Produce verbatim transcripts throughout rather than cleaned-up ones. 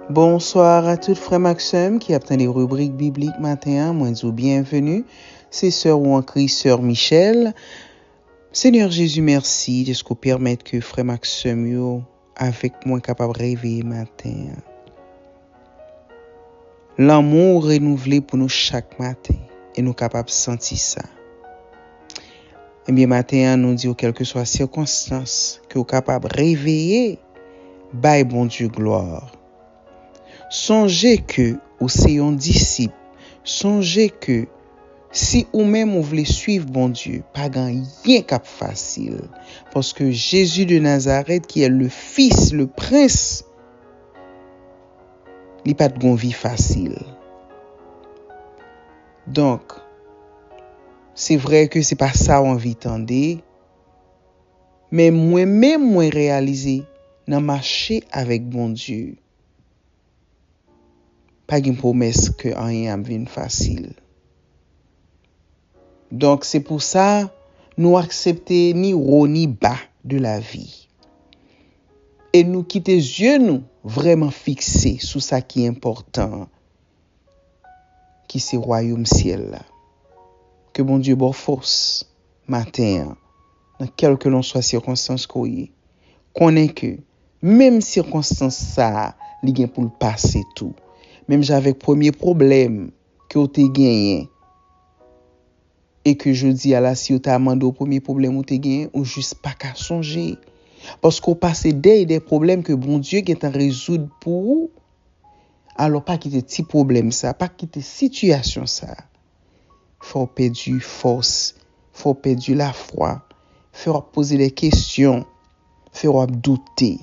Bonswa a tout frè m ak sè m ki ap tande ribrik biblik maten an. Mwen di w byenveni. Se sè w an Kris, sè Michèle. Senyè Jezi, mèsi dèske w pèmèt ke frè m ak sè m yo avèk mwen kapab reveye maten an. Lanmou w renouvle pou nou chak maten, e nou kapab santi sa. Ebyen, maten an, nou di w, kèlkeswa sikonstans, ke w kapab reveye, bay Bondye glwa. Sonje ke ou se yon disip. Sonje ke si ou menm ou vle suiv Bondye, pa gen anyen k ap fasil. Paske Jezi de Nazarèt, ki è le Fis, le Prens, li pa t gon vi fasil. Donk, se vrè ke se pa sa w anvi tande, men mwen menm, mwen reyalize nan mache avèk Bondye, pa gen pwomès ke anyen ap vin fasil. Donk, se pou sa, nou aksepte ni wo ni ba de lavi. E nou kite zye nou vrèman fikse sou sa ki enpòtan an, ki se wayòm syèl la. Ke Bondye ba w fòs maten an, nan kèlkelanswa sikonstans ke w ye. Konnen ke menm sikonstans sa a, li gen pou l pase tou. Menm jan avèk premye pwoblèm ke w te genyen, e ke jodi a la, si yo ta mande w premye pwoblèm ou te genyen, ou jis pa ka sonje. Paske w pase dèy de pwoblèm ke Bondye gentan rezoud pou ou. Alò, pa kite ti pwoblèm sa, pa kite sitiyasyon sa fè w pèdi fòs, fè w pèdi lafwa, fè w ap poze de kesyon, fè w ap doute.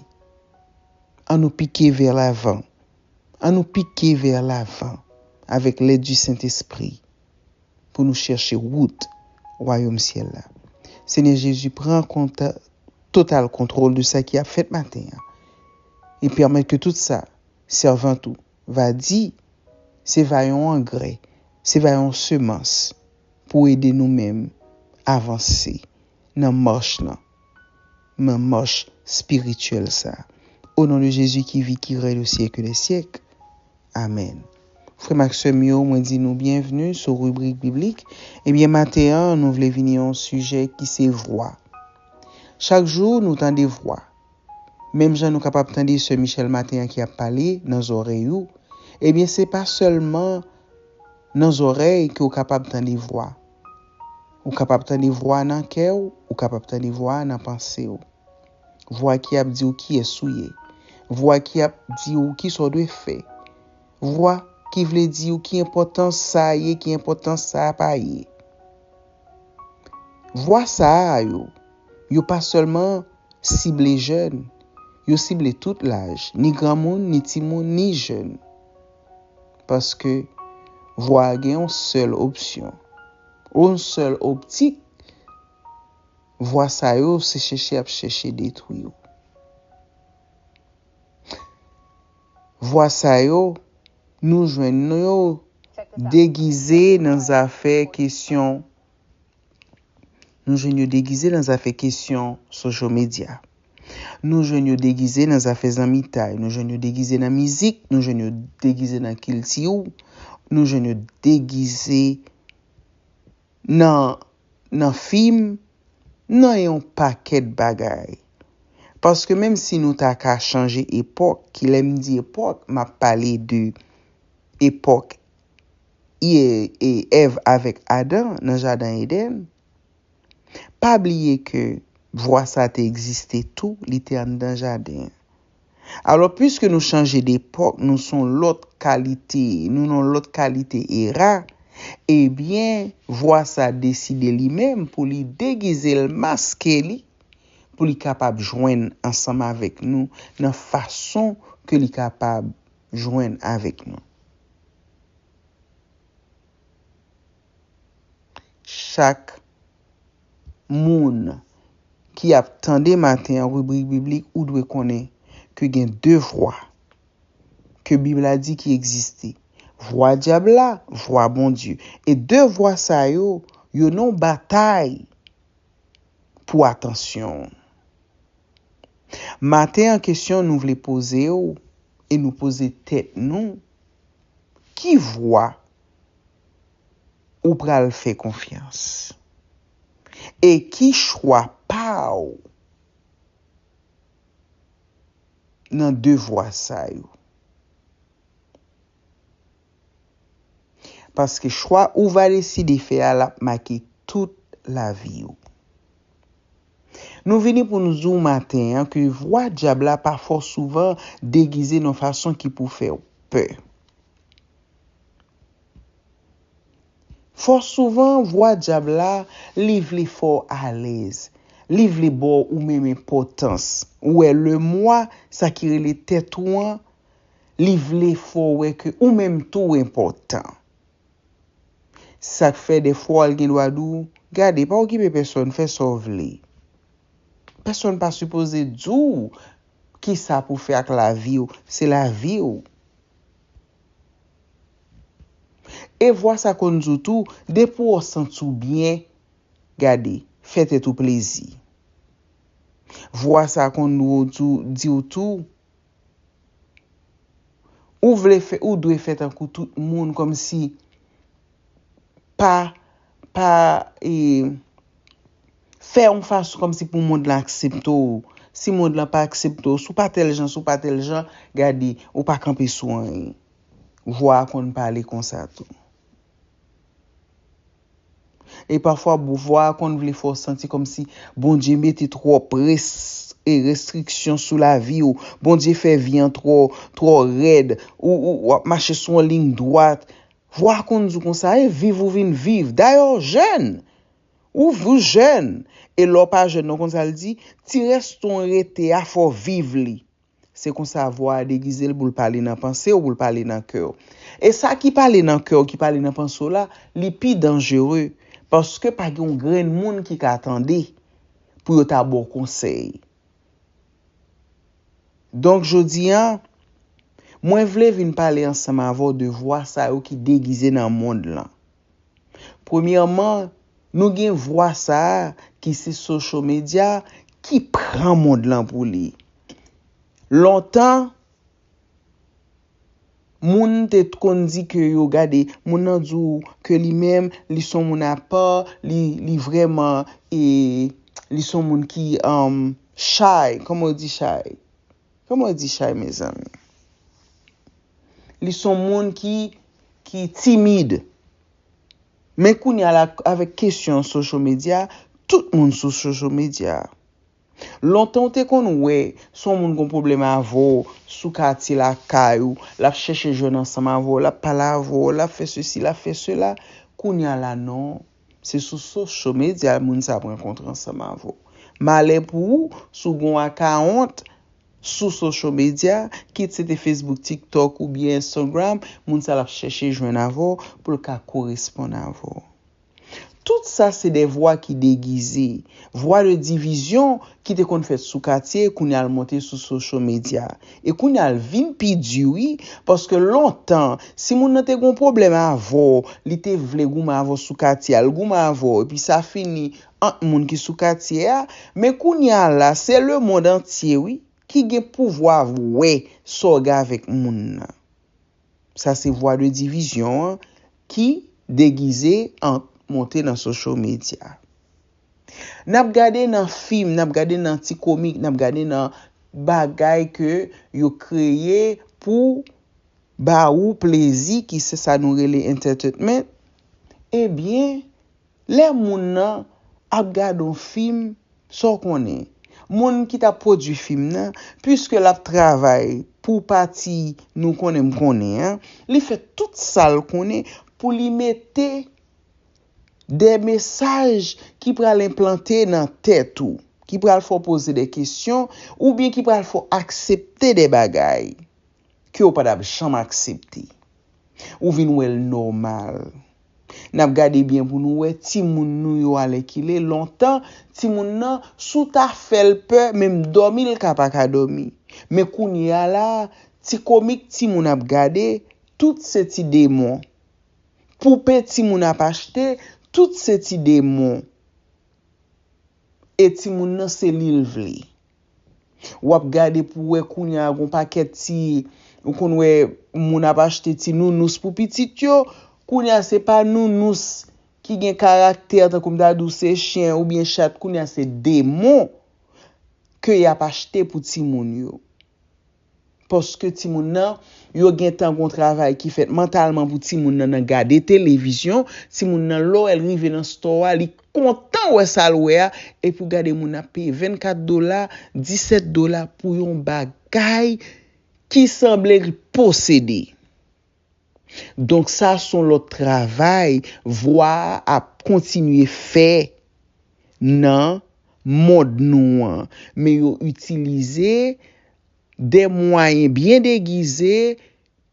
An nou pike vè lavan. An nou pike vè lavan avèk lèd di Sentespri pou nou chèche wout wayòm syèl la. Senyè Jezi, pran konta-, total kontwòl de sa ki ap fèt maten an. E pèmèt ke tout sa, sèvant ou va di, se va yon angrè, se va yon semans pou ede nou menm avanse nan mach lan, nan mach espirityèl sa. O non de Jezi ki vi, ki rèy o syèk de syèk. Amèn. Frè m ak sè m yo, mwen di nou byenvni sou ribrik biblik. Ebyen, maten an, nou vle vini yon sijè ki se vwa. Chak jou, nou tande vwa. Menm jan nou kapab tande sè Michèle maten an ki ap pale nan zòrèy ou, ebyen, se pa sèlman nan zòrèy ke w kapab tande vwa. Ou kapab tande vwa nan kè w, ou kapab tande vwa nan panse w. Vwa ki ap di w kiyès ou ye. Vwa ki ap di w kisa w dwe fè. Vwa ki vle di w ki enpòtans sa a ye, ki enpòtans sa a pa ye. Vwa sa a yo, yo pa sèlman sible jèn, yo sible tout laj, ni granmoun, ni timoun, ni jèn. Paske vwa a gen yon sèl opsyon, yon sèl optik. Vwa sa yo se chèche ap chèche detwi w. Vwa sa yo, nou jwenn yo degize nan zafè kesyon. Nou jwenn yo degize nan zafè kesyon social media. Nou jwenn yo degize nan zafè zanmitay. Nou jwenn yo degize nan mizik. Nou jwenn yo degize nan kilti w. Nou jwenn yo degize nan, nan fim, nan yon pakèt bagay. Paske menm si nou ta ka chanje epòk, ki lè m di epòk, m ap pale de epòk Èv avèk Adan nan jaden Edenn, pa bliye ke vwa sa te egziste tou, li te anndan jaden an. Alò, piske nou chanje depòk, nou se yon lòt kalite, nou nan yon lòt kalite era, ebyen, vwa sa deside li menm pou li degize l, maske li, pou li kapab jwenn ansanm avèk nou nan fason ke li kapab jwenn avèk nou. Chak moun ki ap tande maten an ribrik biblik, ou dwe konnen ke gen de vwa ke Bib la di ki egziste. Vwa dyab la, vwa Bondye. E de vwa sa yo, yo nan yon batay pou atansyon w. Maten an, kesyon nou vle poze w, e nou poze tèt nou, ki vwa ou pral fè konfyans? E ki chwa pa w nan de vwa sa yo? Paske chwa ou va deside fè a, l ap make tout lavi w. Nou vini pou n di w maten an ke vwa dyab la pa fò souvan degize nan fason ki pou fè w pè. Fò souvan, vwa dyab la, li vle fè w alèz. Li vle ba w ou menm enpòtans. Ou wè, lemwa, sa ki rele tèt ou an, li vle fè w wè ke ou menm tou w enpòtan. Sa k fè dèfwa l gen dwa di w, gade, pa okipe pèsonn, fè sa w vle. Pèsonn pa sipoze di w kisa pou fè ak lavi w, se lavi w. E vwa sa konn di w tou, depi w santi w byen, gade, fè tèt ou plezi. Vwa sa konn di w tou, ou vle fè, ou dwe fè tankou tout moun, kòmsi pa, pa, e, fè yon fason kòmsi pou mond lan aksepte w. Si mond lan pa aksepte w, si w pa tèl jan, si w pa tèl jan, gade, ou pa kanpe sou anyen. Vwa a konn pale konsa tou. E pafwa, vwa a konn vle fè w santi kòmsi Bondye mete twòp res-, e restriksyon sou lavi w. Bondye fè vi an twò, twò rèd. Ou, ou, w ap mache sou yon liy dwat. Vwa a konn di w konsa, e viv ou vin viv. Dayè w jèn. Ou, ou jèn. E lè w pa jèn non, konn sa l di, ti rès tan w rete a, fò w viv li. Se konsa vwa a degize l pou l pale nan panse w, pou l pale nan kè w. E sa ki pale nan kè w, ki pale nan panse w la, li pi danjere, paske pa gen yon grenn moun ki ka tande pou yo ta ba w konsèy. Donk, jodi a, mwen vle vin pale ansanm avè w de vwa sa yo ki degize nan mond lan. Premyèman, nou gen vwa sa a ki se social media ki pran mond lan pou li. Lontan, moun te konn di ke yo gade, moun nan di w ke li menm, li se yon moun apa, li, li vrèman, e, li se yon moun ki, um, shy, kòman yo di shy? Kòman yo di shy, mezanmi? Li se yon moun ki, ki timid. Men kounye a la, avèk kesyon social media, tout moun sou social media. Lontan w te konn wè, si yon moun gon pwoblèm avè w, sou katye lakay ou, l ap chèche jwenn ansanm avè w, l ap pale avè w, l ap fè sesi, l ap fè sela. Kounye a la, non. Se sou social media moun sa ap rankontre ansanm avè w. Malè pou ou, si w gon akawont sou social media, kit se te Facebook, TikTok oubyen Instagram, moun sa l ap chèche jwenn avè w pou l ka koresponn avè w. Tout sa se de vwa ki degize, vwa de divizyon ki te konn fèt sou katye, kounye a l monte sou social media. E kounye a l vin pi di, wi, paske lontan, si moun nan te gon pwoblèm avè w, li te vle goumen avè w sou katye a, l goumen avè w, epi sa fini ant moun ki sou katye a, men kounye a la, se lemonn antye, wi, ki gen pouvwa wè sa w gen avèk moun nan. Sa se vwa de divizyon an ki degize an monte nan social media. N ap gade nan fim, n ap gade nan ti komik, n ap gade nan bagay ke yo kreye pou ba ou plezi, ki se sa nou rele entertainment. Ebyen, lè moun nan ap gade yon fim, sa w konnen, moun ki t ap pwodui fim nan, piske l ap travay pou pati nou konnen m konnen an, li fè tout sa l konnen pou li mete de mesaj ki pral enplante nan tèt ou, ki pral fè w poze de kesyon, oubyen ki pral fè w aksepte de bagay ke w pa t ap janm aksepte. Ou vin wè l nòmal. N ap gade byen pou nou wè timoun nou yo alèkile. Lontan, timoun nan, si w ta fè l pè, menm dòmi l ka pa ka dòmi. Men kounye a la, ti komik timoun ap gade, tout se ti demon. Poupe timoun ap achte, tout se ti demon. E timoun nan se li l vle. W ap gade pou w wè kounye a gon pakèt ti, Nou konn wè moun ap achte ti nounous pou pitit yo. Kounye a, se pa nounous ki gen karaktè, tankou m ta di w se chen oubyen chat, kounye a se demon ke y ap achte pou timoun yo. Paske timoun nan, yo gentan gon travay ki fèt mantalman pou timoun nan, nan gade televizyon. Timoun nan, lè w wè l rive nan store a, li kontan wè sa l wè a, epi w gade moun ap peye vennkat dola, disèt dola pou yon bagay ki sanble l posede. Donk, sa se yon lòt travay vwa a ap kontinye fè nan mond nou an. Men yo itilize de mwayen byen degize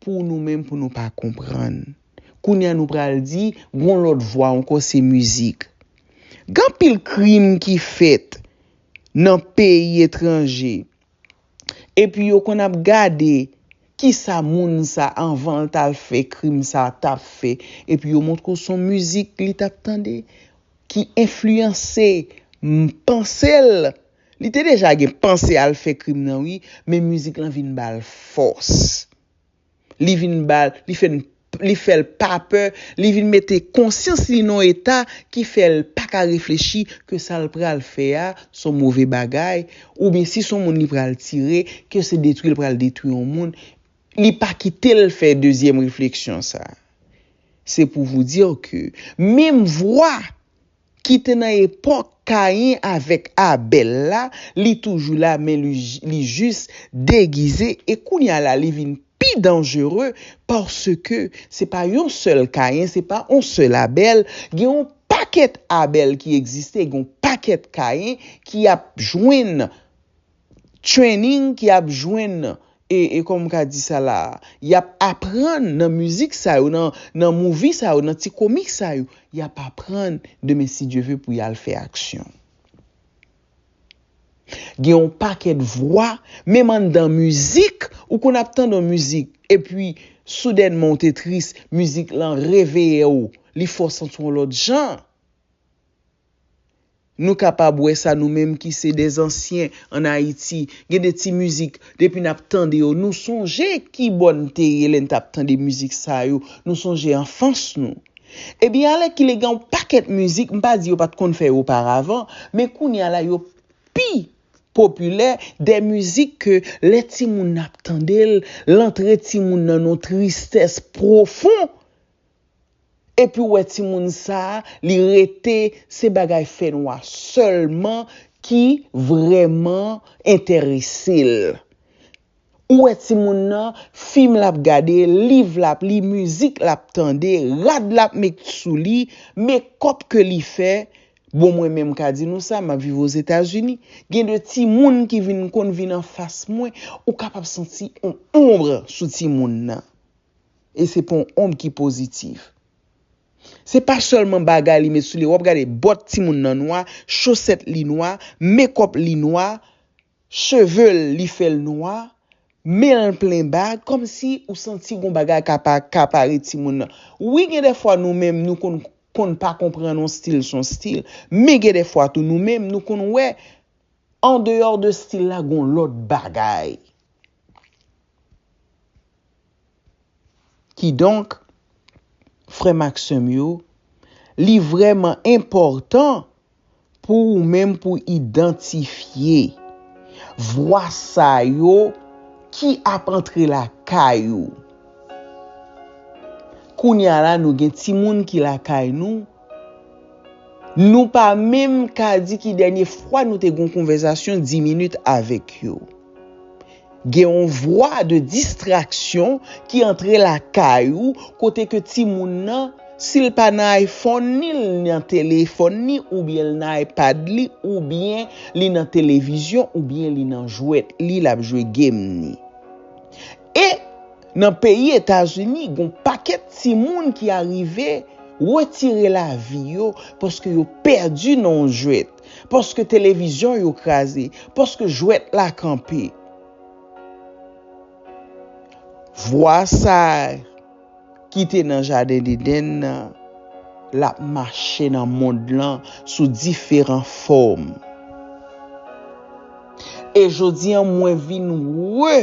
pou nou menm, pou nou pa konprann. Kounye a, nou pral di, gon lòt vwa ankò, se mizik. Gen anpil krim ki fèt nan peyi etranje. Epi yo konn ap gade kisa moun sa, anvan l t al fè krim sa, t ap fè. Epi yo montre w se yon mizik li t ap tande ki enfliyanse m-, panse l. Li te deja gen panse al fè krim nan, wi, men mizik lan vin ba l fòs. Li vin ba l, li fè l, li fè l pa pè, li vin mete konsyans li nan yon eta ki fè l pa ka reflechi ke sa l pral fè a se yon move bagay, oubyen si se yon moun li pral tire, ke se detwi l pral detwi yon moun. Li pa kite l fè dezyèm refleksyon sa. C'est pour vous dire que menm vwa ki te nan epòk Kayen avèk Abèl la, li toujou la, men li, li jis degize. E kounye a la, li vin pi danjere, paske se pa yon sèl Kayen, se pa yon sèl Abèl. Gen yon pakèt Abèl ki egziste, gen yon pakèt Kayen ki ap jwenn training, ki ap jwenn, e, e kòman m ka di sa la, y ap aprann nan mizik sa yo, nan, nan movie sa yo, nan ti komik sa yo, y ap aprann demen, si Dye ve, pou y al fè aksyon. Gen yon pakèt vwa, menm anndan mizik, ou konn ap tande yon mizik, epi soudènman ou te tris, mizik lan reveye w, li fè w santi yon lòt jan. Nou kapab wè sa, nou menm ki se de zansyen ann Ayiti. Gen de ti mizik, depi n ap tande yo, nou sonje ki bò n te ye lè n t ap tande mizik sa yo, nou sonje anfans nou. Ebyen, alèkile, gen yon pakèt mizik, m pa di yo pa t konn fè yo oparavan, men kounye a la, yo pi popilè, de mizik ke lè timoun nan ap tande l, l antre timoun nan nan yon tristès pwofon. Epi w wè timoun sa a, li rete, se bagay fènwa sèlman ki vrèman enterese l. Ou wè timoun nan, fim l ap gade, liv l ap li, mizik l ap tande, rad l ap met sou li, mekòp ke li fè. Bon, mwen menm ka di nou sa, m ap viv Ozetazini. Gen de timoun ki vin konn vin anfas mwen, ou kapab santi yon onb sou timoun nan. E se pa yon onb ki pozitif. Se pa sèlman bagay li met sou li. W ap gade bòt timoun nan nwa, chosèt li nwa, mekòp li nwa, cheve l, li fè l nwa, men l plen bag, kòmsi ou santi gon bagay ka pa, ka pare timoun nan. Wi, gen de fwa nou menm, nou konn, konn pa konprann yon stil se yon stil. Men gen de fwa tou, nou menm, nou konn wè andeyò de stil la, gon lòt bagay. Kidonk, frè m ak sè m yo, li vrèman enpòtan pou ou menm pou idantifye vwa sa yo ki ap antre lakay ou. Kounye a la, nou gen timoun ki lakay nou, nou pa menm ka di ki dènye fwa nou te gen yon konvèsasyon dis minit avèk yo. Gen yon vwa de distraksyon ki antre lakay ou, kote ke timoun nan, si l pa nan iPhone ni, li nan telefòn ni, oubyen l nan iPad li, oubyen li nan televizyon, oubyen li nan jwèt li, l ap jwe game ni. E nan peyi Etazini, gon pakèt timoun ki arive retire lavi yo paske yo pèdi nan yon jwèt, paske televizyon yo kraze, paske jwèt la kanpe. Vwa sa a ki te nan jaden Edenn nan, l ap mache nan mond lan sou diferan fòm. E jodi a, mwen vin re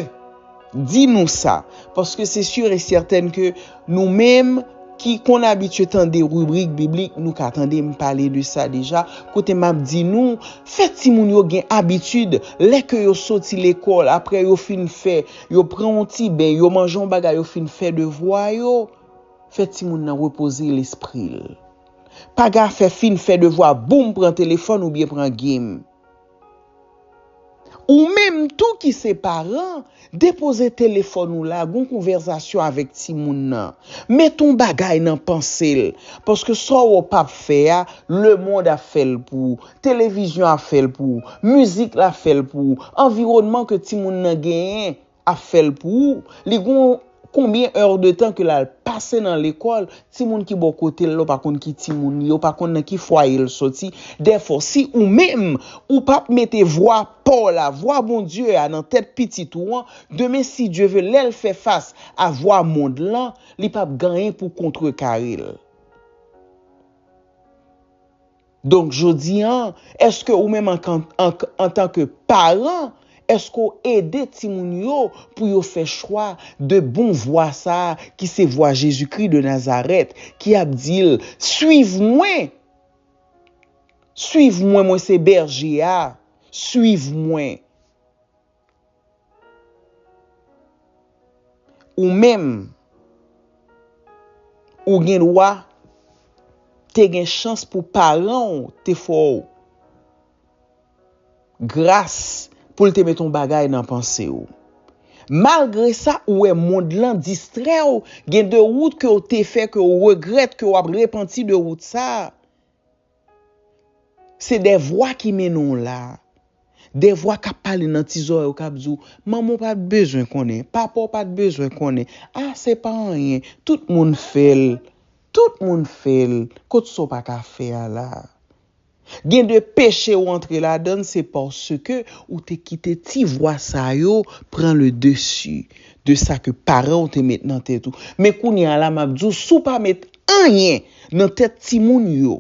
di nou sa, paske se sûr et certain ke nou menm ki konn abitye tande ribrik biblik, nou ka tande m pale de sa deja, kote m ap di nou, fè timoun yo gen abitid, lè ke yo soti lekòl, apre yo fin fè, yo pran yon ti ben, yo manje yon bagay, yo fin fè devwa yo, fè timoun nan repoze lespri l. Pa gen afè fin fè devwa, boum, pran telefòn oubyen pran game. Ou menm tou ki se paran, depoze telefòn ou la, gon konvèsasyon avèk timoun nan. Met yon bagay nan panse l. Paske sa w wè w p ap fè a, lemonn ap fè l pou ou. Televizyon ap fè l pou ou. Mizik la ap fè l pou ou. Anviwònman ke timoun nan genyen ap fè l pou ou. Li gon konbyen è de tan ke l al pase nan lekòl, timoun ki bò kote l la, ou pa konn ki timoun li ye, ou pa konn nan ki fwaye l soti. Dèfò, si ou menm, ou p ap mete vwa pa w la, vwa Bondye a nan tèt pitit ou an, demen, si Dye ve, lè l fè fas a vwa mond lan, li p ap gen anyen pou kontrekare l. Donk, jodi a, èske ou menm an, an, antanke paran, èske w ede timoun yo pou yo fè chwa de bon vwa sa a, ki se vwa Jezikri de Nazarèt, ki ap di l, swiv mwen, swiv mwen, mwen se bèje a, swiv mwen. Ou menm, ou gen dwa te gen chans pou paran w te fè w gras pou l te met yon bagay nan panse w. Malgre sa, ou wè mond lan distrè w, gen de wout ke w te fè ke w regrèt, ke w ap repanti de wout sa a. Se de vwa ki mennen w la. De vwa k ap pale nan ti zòrèy ou k ap di w, manman w pa t bezwen konnen, papa w pa t bezwen konnen. A, se pa anyen, tout moun fè l. Tout moun fè l. Kot sa w pa ka fè a la? Gen de peche ou antre ladan l, se paske ou te kite ti vwa sa yo pran le dessus de sa ke paran w te met nan tèt ou. Men kounye a la, m ap di w, si w pa met anyen nan tèt timoun yo,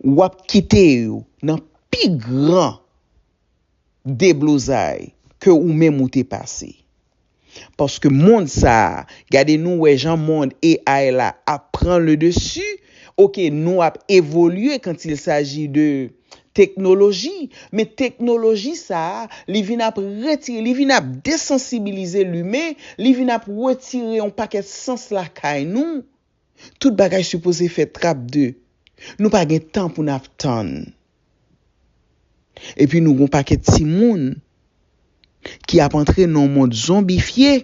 w ap kite yo nan pi gran deblozay ke ou menm ou te pase. Paske mond sa a, gade nou wè jan mond A I la ap pran le dessus. Oke, nou ap evolye quand il s'agit de teknoloji, men teknoloji sa a, li vin ap retire, li vin ap desansibilize limen, li vin ap retire yon pakèt sans lakay nou. Tout bagay sipoze fèt trap de. Nou pa gen tan pou n ap tann. Epi nou gon pakèt timoun ki ap antre nan yon mond zonbifye.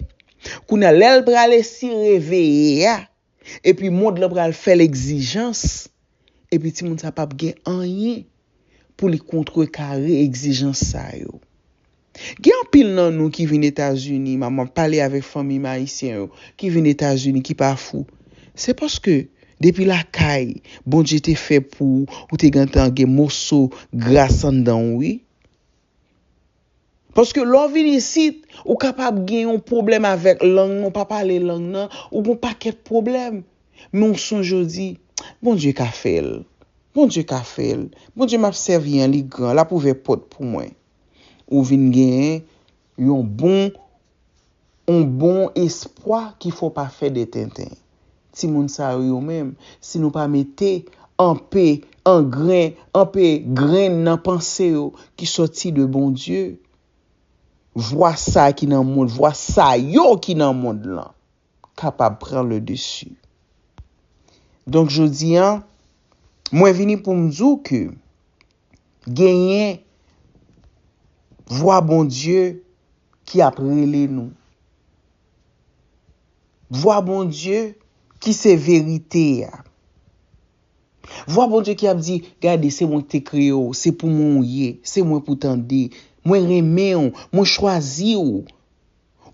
Kounye a, lè l pral esi reveye a, epi mond lan pral fè l egzijans, epi timoun sa p ap gen anyen pou li kontrekare egzijans sa yo. Gen anpil nan nou ki vin Etazini, m ap pale avèk fanmi m ayisyen yo, ki vin Etazini, ki pa fou. Se paske, depi lakay, Bondye te fè pou ou, ou te gentan gen moso gras anndan w, wi. Paske lè w vin isit, ou kapab gen yon pwoblèm avèk lang nan, ou pa pale lang nan, ou gon pakèt pwoblèm. Men w sonje w di, Bondye ka fè l. Bondye ka fè l. Bondye m ap sèvi an, li gran, l ap ouvè pòt pou mwen. Ou vin genyen yon bon, yon bon espwa ki fè w pa fè de tenten. Timoun sa yo, yo menm, si nou pa mete anpe, angren, anpe grenn nan panse yo ki sòti de Bondye, vwa sa ki nan mond, vwa sa yo ki nan mond lan kapab pran le dessus. Donk, jodi a, mwen vini pou m di w ke genyen vwa Bondye ki ap rele nou. Vwa Bondye ki se verite a. Vwa Bondye ki ap di, gade, se mwen ki te kreye w, se pou mwen w ye, se mwen pou tande. Mwen renmen w, mwen chwazi w.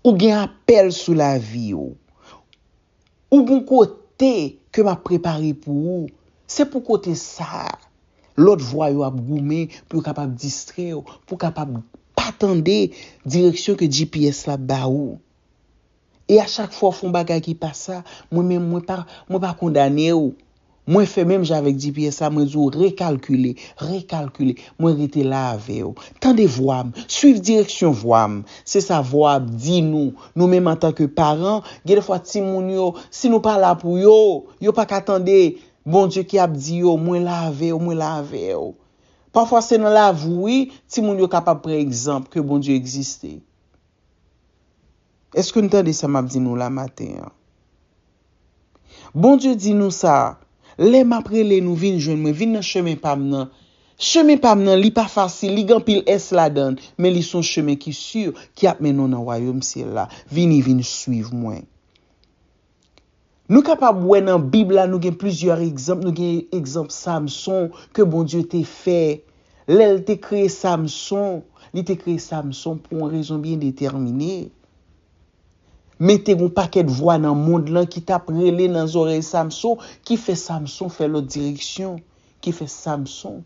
Ou gen apèl sou lavi w. Ou gon kote ke m ap prepare pou ou. Se pou kote sa a, lòt vwa yo ap goumen pou yo kapab distrè w, pou w kapab pa tande direksyon ke G P S la ba ou. E a chak fwa w fè yon bagay ki pa sa, mwen menm, mwen pa, mwen pa kondane w. Mwen fè menm jan avèk G P S la, mwen di w rekalkile, rekalkile. Mwen rete la avè w. Tande vwa m, swiv direksyon vwa m. Se sa vwa a ap di nou. Nou menm antanke paran, gen de fwa timoun yo, si nou pa la pou yo, yo pa ka tande Bondye ki ap di yo, mwen la avè w, mwen la avè w. Pafwa se nan lavi w, wi, timoun yo kapab pran egzanp ke Bondye egziste. Èske n tande sa m ap di nou la maten an? Bondye di nou sa, lè m ap rele nou vin jwenn mwen, vin nan chemen pa m nan. Chemen pa m nan, li pa fasil, li gen anpil S ladan l, men li se yon chemen ki si, ki ap mennen w nan wayòm syèl la. Vini, vin swiv mwen. Nou kapab wè nan Bib la, nou gen plizyè egzanp. Nou gen egzanp Samson ke Bondye te fè. Lè l te kreye Samson, li te kreye Samson pou yon rezon byen detèmine. Men te gen yon pakèt vwa nan mond lan ki t ap rele nan zòrèy Samson, ki fè Samson fè lòt direksyon, ki fè Samson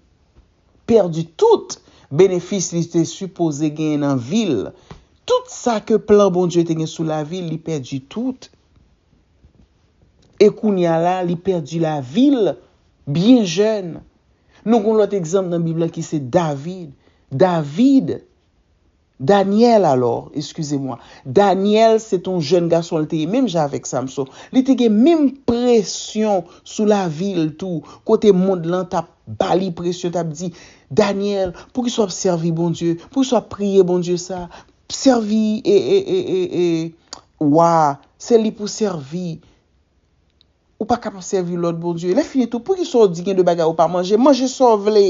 pèdi tout benefis li te sipoze genyen nan vi l. Tout sa ke plan Bondye te gen sou lavi l, li pèdi tout. E kounye a la, li pèdi lavi l byen jèn. Nou gen lòt egzanp nan Bib la ki se David. David, Danyèl alò, eskize mwa. Danyèl se te yon jèn gason, li te ye menm jan avèk Samson. Li te gen menm presyon sou lavi l tou, kote mond lan t ap ba li presyon, t ap di, Danyèl, poukisa w ap sèvi Bondye? Poukisa w ap priye Bondye sa? Sèvi e, e, e, e, e, wa, se li pou sèvi. Ou pa kapab sèvi lòt bondye. Lè fini tou, poukisa w di gen de bagay ou pa manje? Manje sa w vle.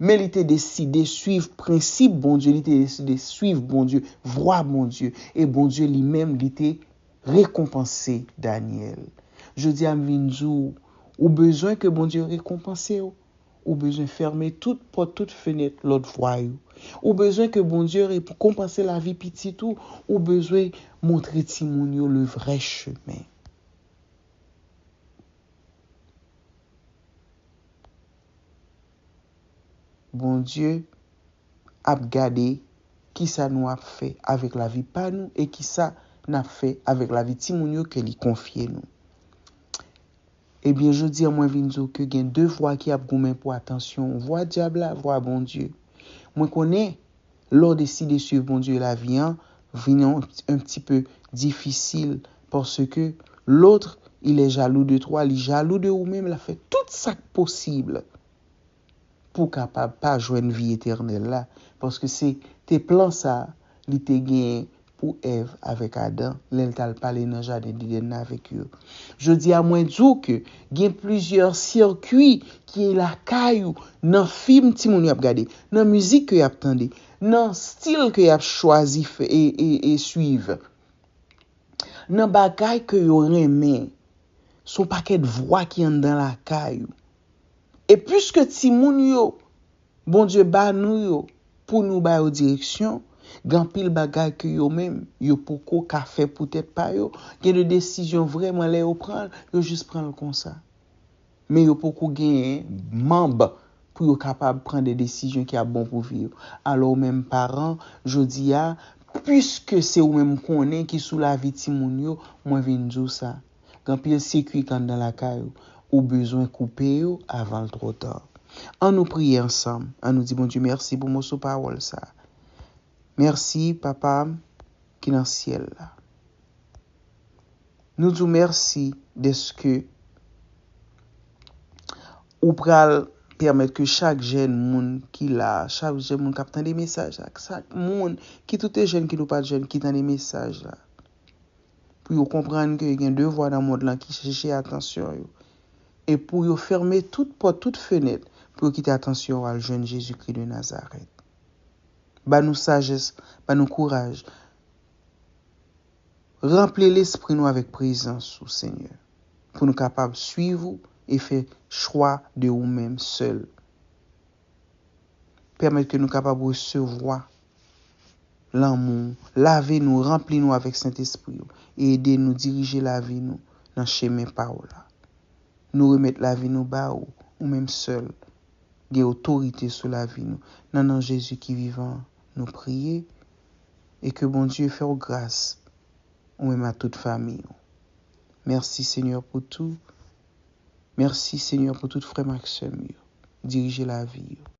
Men li te deside swiv prensip Bondye, li te deside swiv Bondye, vwa Bondye. E Bondye li menm, li te rekonpanse Danyèl. Jodi a, m vin di w, ou bezwen ke Bondye rekonpanse w. Ou bezwen fèmen tout pòt, tout fenèt lòt vwa yo. Ou bezwen ke Bondye rekonpanse lavi pitit ou. Ou bezwen montre timoun yo le vrè chemen. Bondye ap gade kisa nou ap fè avèk lavi pa nou e kisa n ap fè avèk lavi timoun yo ke li konfye nou. Ebyen, jodi a, mwen vin di w ke gen de vwa ki ap goumen pou atansyon w, vwa dyab la, vwa Bondye. Mwen konnen, lè w deside swiv Bondye, lavi an vin yon, un petit peu difisil, paske l'autre, il est jaloux de toi, li jalou de ou menm, l ap fè tout sa k posib pou w kapab pa jwenn vi etènèl la, paske se te plan sa a li te genyen pou Èv avèk Adan, lè l t al pale nan jaden Edenn nan avèk yo. Jodi a, mwen di w ke gen plizyè sikwi ki lakay ou, nan fim timoun yo ap gade, nan mizik ke y ap tande, nan stil ke y ap chwazi fè, e, e, e swiv. Nan bagay ke yo renmen, se yon pakèt vwa ki anndan lakay ou. E piske timoun yo, Bondye ba nou yo pou nou ba yo direksyon, gen anpil bagay ke yo menm, yo poko ka fè pou tèt pa yo. Gen de desizyon vrèman lè yo pran l, yo jis pran l konsa. Men yo poko genyen manb pou yo kapab pran de desizyon ki ap bon pou vi yo. Alò, ou menm paran, jodi a, piske se ou menm konnen ki sou lavi timoun yo, mwen vin di w sa. Gen anpil sikwi k anndan lakay ou. Ou bezwen koupe yo avan l twò ta. An nou priye ansanm. An nou di Bondye mèsi pou moso pawòl sa a. Mèsi, Papa m ki nan syèl la. Nou di w mèsi dèske ou pral pèmèt ke chak jèn moun ki la, chak jèn moun k ap tande mesaj la, chak moun ki tou te jèn, ki nou pa t jèn, ki tande mesaj la, pou yo konprann ke gen de vwa nan mond lan ki chèche atansyon yo, e pou yo fèmen tout pòt, tout fenèt, pou yo kite atansyon yo al jwenn Jezikri de Nazarèt. Ba nou sajès, ba nou kouraj. Ranpli lespri nou avèk prezans ou, Senyè, pou nou kapab swiv ou e fè chwa de ou menm sèl. Pèmèt ke nou kapab resevwa lanmou w. Lave nou, ranpli nou avèk Sentespri w e ede nou dirije lavi nou nan chemen pa w la. Nou remèt lavi nou ba ou, ou menm sèl gen otorite sou lavi nou. Nan non Jezi ki vivan, nou priye e ke Bondye fè w gras, ou menm ak tout fanmi w. Mèsi, Senyè, pou tou. Mèsi, Senyè, pou tout frè m ak sè m yo. Dirije lavi yo.